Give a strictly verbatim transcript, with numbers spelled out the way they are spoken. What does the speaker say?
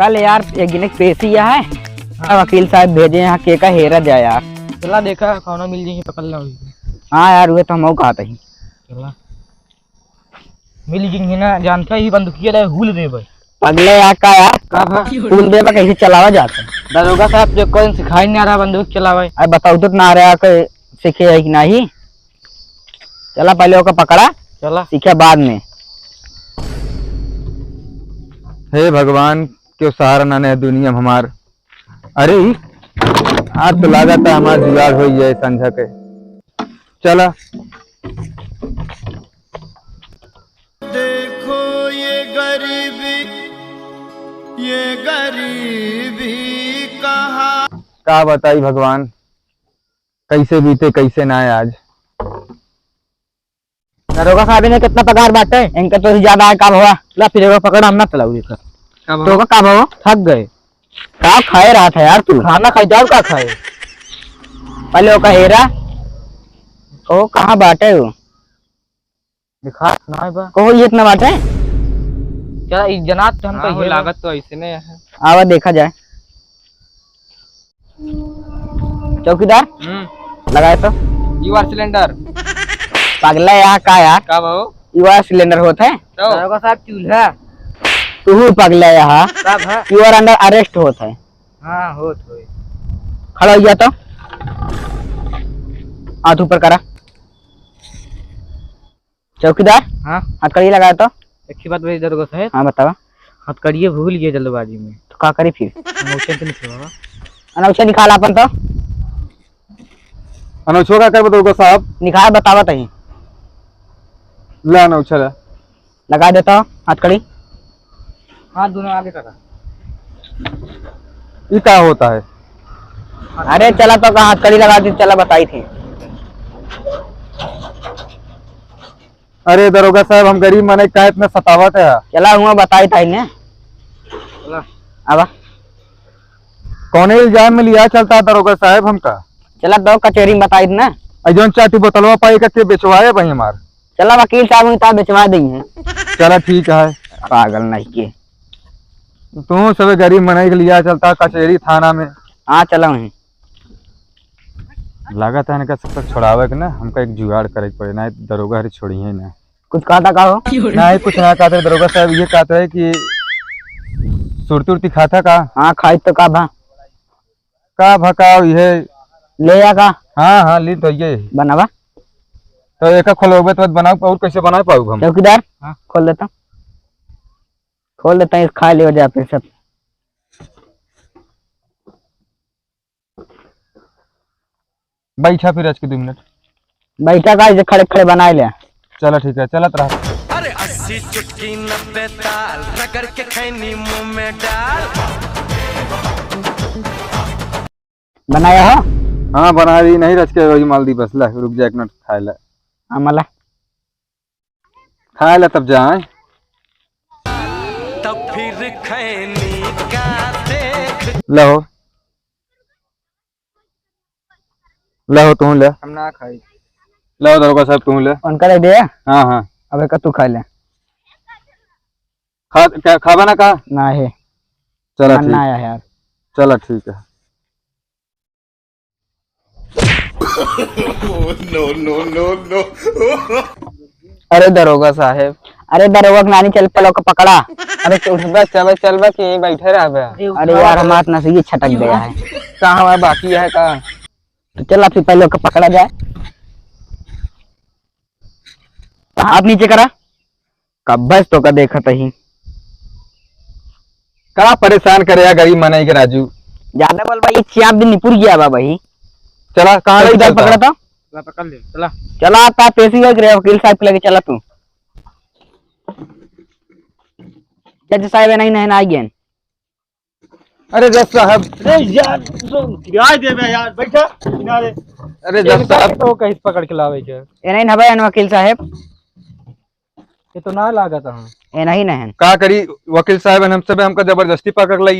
चल यार, एक दिन एक पेशी है। हाँ। वकील साहब भेजे हैं, केका हेरा जाए यार। चला देखा, कौनो मिल जाई, पकड़ ला वही। हाँ यार, उहे तो हमहू कहत ही। चला। मिल जाई ना, जानता ही बंदूकिया ले हुल देबे। पगले यार, का यार? का भा? हुल देबे, कैसे चलावा जाता है? दरोगा साहब, जो कौन सिखाई नहीं आ रहा बंदूक चलावे। अरे बताओ तो ना रहा कि सीखे है कि नहीं। चला पहले ओका पकड़ा, चला। सीखे बाद में। हे भगवान, क्यों सहारा ना ने दुनिया में हमार। अरे, ई आज तो लागत है हमार जुगाड़ हो जाए संझा के। चला। देखो ये गरीबी, ये गरीबी कहाँ। का बताई भगवान, कैसे बीते, कैसे ना आज। दरोगा साहब, इन्हें कितना पगार बाटे? इनका तो ज्यादा है, का भवा? ला फिर एगो पकड़, हम ना चलाऊ एकर। का भवा? तो का भवा? थक गए। का खाए रहा था यार तू? खाना खाई, और का खाए? पहले ओका हेरा, ओ कहाँ बाटे वो? दिखा ना बा। कहो ये इतना बाटे? क्या ई जनात तो हमको हाँ, ये लागत तो ऐसे नहीं है। आवा देखा जाए। चौकीदार, हम्म। लगाए तो। You are cylinder। पगला यहाँ का यार? का भाव? You are cylinder होत है? तो? दरोगा साहब चूल्हा। तू पगला यहाँ। का भा? You are under arrest होत है। हाँ, होत होई। खड़ा हो गया तो। हाथ ऊपर करा। चौकीदार, हाँ? हथकड़ी लगाए तो। एक ही बात भाई दरोगा साहब। हाँ, बतावा। हथकड़िए भूल गए जल्दबाजी में। तो का करी फिर? अनौछा तो नहीं छुआ बा। अनौछा निकाल अपन तो। अनौछा का करबे दरोगा साहब? निकाल, बतावा तही। ला अनौछा ला। लगा देता हूँ हथकड़ी। हाँ, दोनों आगे करा। ये का होता है? अरे चला तो का हथकड़ी लगा दी, चला बताई थी। अरे दरोगा साहब, हम गरीब मनई का इतना सतावत है? चला हुआ बताई था इन्हें। चला। आवा। कौने इल्जाम में लिया चलता है दरोगा साहब हमका? चला तो कचेरी में बताई ना। अ जौन चाटी बोतलवा पाई का के बेचवाए भाई हमार। चला वकील साहब उनका बेचवा देंगे। चला ठीक है। पागल नहीं के। तू सबे गरीब मनई के लिया चलता कचेरी थाना में। हाँ चला वहीं। लागत है इनका सब तक छोड़ावे के ना, हमका एक जुगाड़ करे के पड़े, ना दरोगा हरी छोड़ी है ना। कुछ कहता का हो? नहीं, कुछ ना कहते दरोगा साहब, ये कहते है कि सुरती उरती खाता का? हाँ, खाई तो का भा? का भा का ये? ले आ का? हाँ, हाँ, ली तो ये। बनावा। तो एक खोलबे तो बनाओ, और कैसे बना पाऊ हम? चौकीदार, हाँ। खोल देता। खोल देता है, खा ले जाते सब। बैठा फिर आज के दो मिनट। बैठा का, इसे खड़े खड़े बनाए ले। चला ठीक है, चलत रहा। अरे अस्सी चुटकी नब्बे ताल, रगड़ के खैनी मुंह में डाल। बनाया हो? हाँ, बना रही नहीं रच के वही माल दी बस। ले, रुक जा एक मिनट, खाए ले। हाँ, मला। खाए ले तब जाए। तब फिर खैनी का देख। लो। ले हो, तू ले। हम ना खाई। ले हो, दरोगा साहब, तू ले। उनका दे दे। हाँ, हाँ। अब एक तू खा ले। खा, क्या खाबा ना का? ना है। चला मन ठीक। ना आया है यार। चला ठीक है। No, no, no, no। अरे दरोगा साहेब। अरे दरोगा के नानी, चल पलो के पकड़ा। अरे उठबा, चलबा, चलबा कि यहीं बैठे रहबे? अरे अरे उठा यार, रे। हमार नसीब छटक गया है। का हमारा बाकी है का? तो चल, आप पहले ओके पकड़ा जाए। हाथ नीचे करा। कब्बस तो का देखत ही। का परेशान करे या गरीब मनई के राजू? ज्यादा बोल भाई, चार दिन निपुर गया बा भाई। चला, कहाँ तो लई किधर चलता? पकड़ा था? चला, पकड़ ले, चला। चला, आप पेशी हो गए वकील साहब के लगे, चला तू। जज साहब है नहीं, नहीं, ना आ गए। अरे जज साहब। अरे यार, तो किराए देबे यार, बैठा किनारे। अरे जज इनका साहब। तो कहीं पकड़ के लावे के। ए नहीं हबे वकील साहब। ये तो ना लागत है। ए नहीं नहीं। का करी वकील साहब, हम सब हमका जबरदस्ती पकड़ लई।